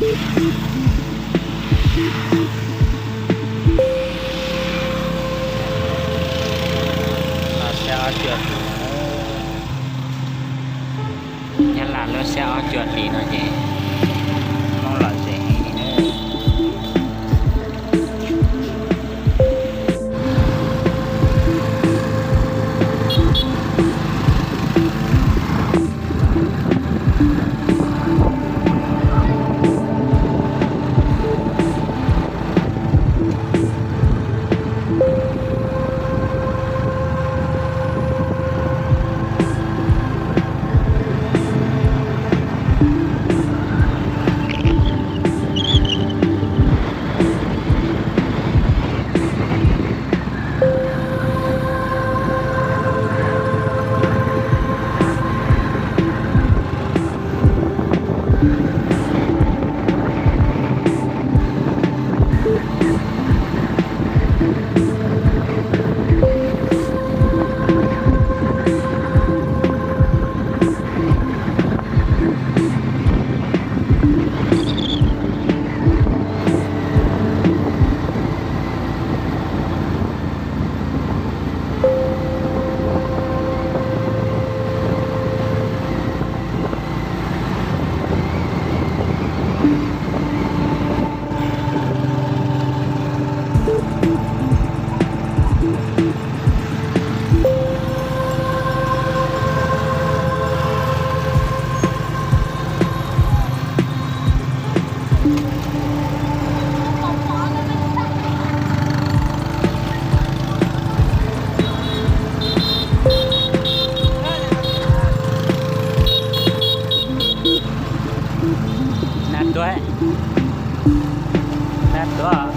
Los xiab ob cuaj hlis, Nyab Laj lub xiab ob cuaj hlis no ces Hmoob lom zem heev li na. Nag tuag, nag tuag.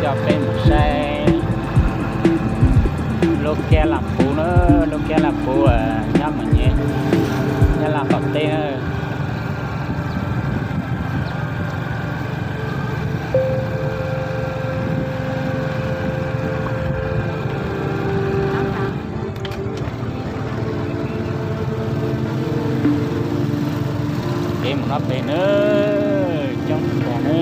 Coj peb mus saib lub kiab Laj Puv na, lub kiab Laj Puv nyob mus nyem nyob Laj qaum teb na. Peb mus no pem na, coob tiag na.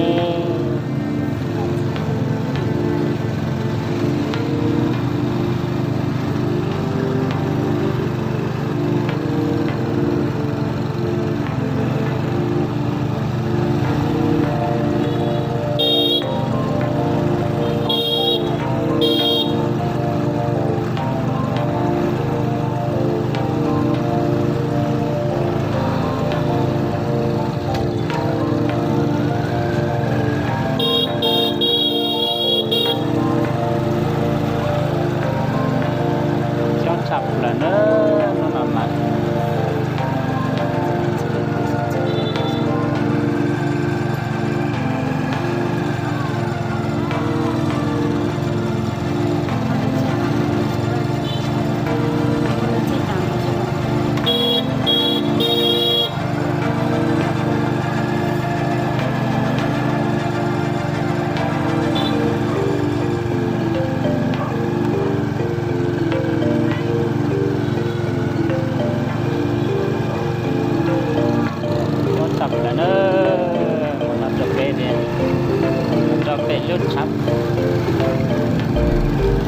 Tshav,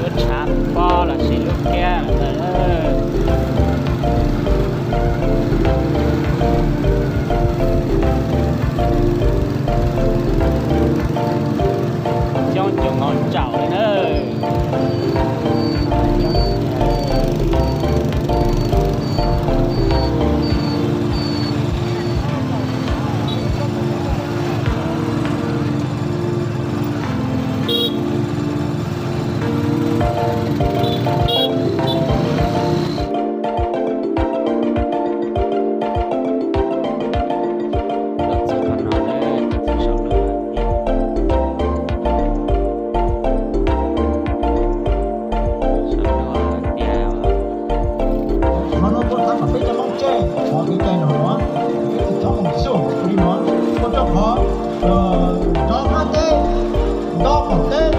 lub tshav pob los sis lub kiab lawm. Coob coob hauv tsaus li na. Qhov no kuj tab tom peb cov Hmoob tseg qhov kev cai no, peb tsis txhob mus xyuas li no, ua rau qhov nrov qab teb, nto qaum teb,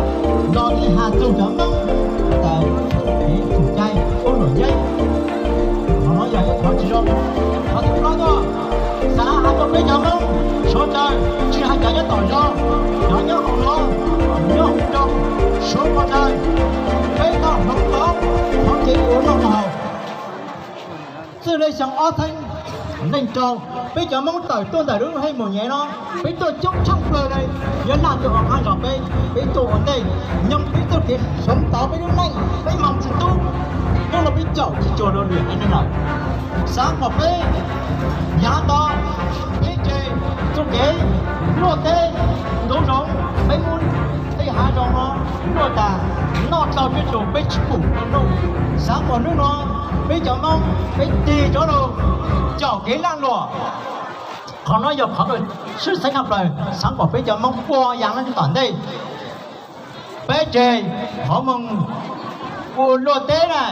nto li has txug cov Hmoob tas kev tsum cai ua luam yeeb. Qhov no yog ib qhov tsis zoo. Qhov thib plaub tuaj, xav hais rau peb cov Hmoob sawv daws, tsis hais cov nyob tom zos, cov nyob hauv lawv, nyob hauv nroog, suav ua raws, peb tau hloov pauv qhov kev ua noj ua haus. Txij li xyoo ob txhiab nees rau, peb cov Hmoob tawm tuaj ntawm lub Hej Mus Nyem no, peb tuaj coob tsheej plaws li, yuav naj tuaj hauv qab zos peb, peb tuaj ua ntej, nyob peb txoj kev hloov pauv peb lub neej, peb moog tsis tub, hnub no peb caum tsis cuag rau lwm haiv neeg lawm. Xav kom peb yav tod peb ceg txuj kev luaj teb ntuv zoov, peb muab tej hav zoov no luaj tas, noj tau tej tug peb tsis pum rau nuj. Xav kom hnub no peb cov Hmoob peb tig rov lug caum kev laj luam. Qhov no yog qhov sib xeeb tshaj plaws, xav kom peb cov Hmoob ua yav no tom ntej. Peb ceg qhov moog ua luaj teb na,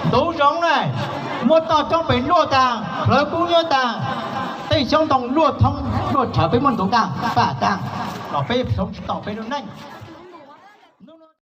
ntuv zoov na, muab toj roob pem luaj taag, plawv kub nyuab taag, tej xyoob ntoo luaj thoob luaj rhawv peb muab ntuv taag pam taag, kom peb hloov tsis tau peb lub neej.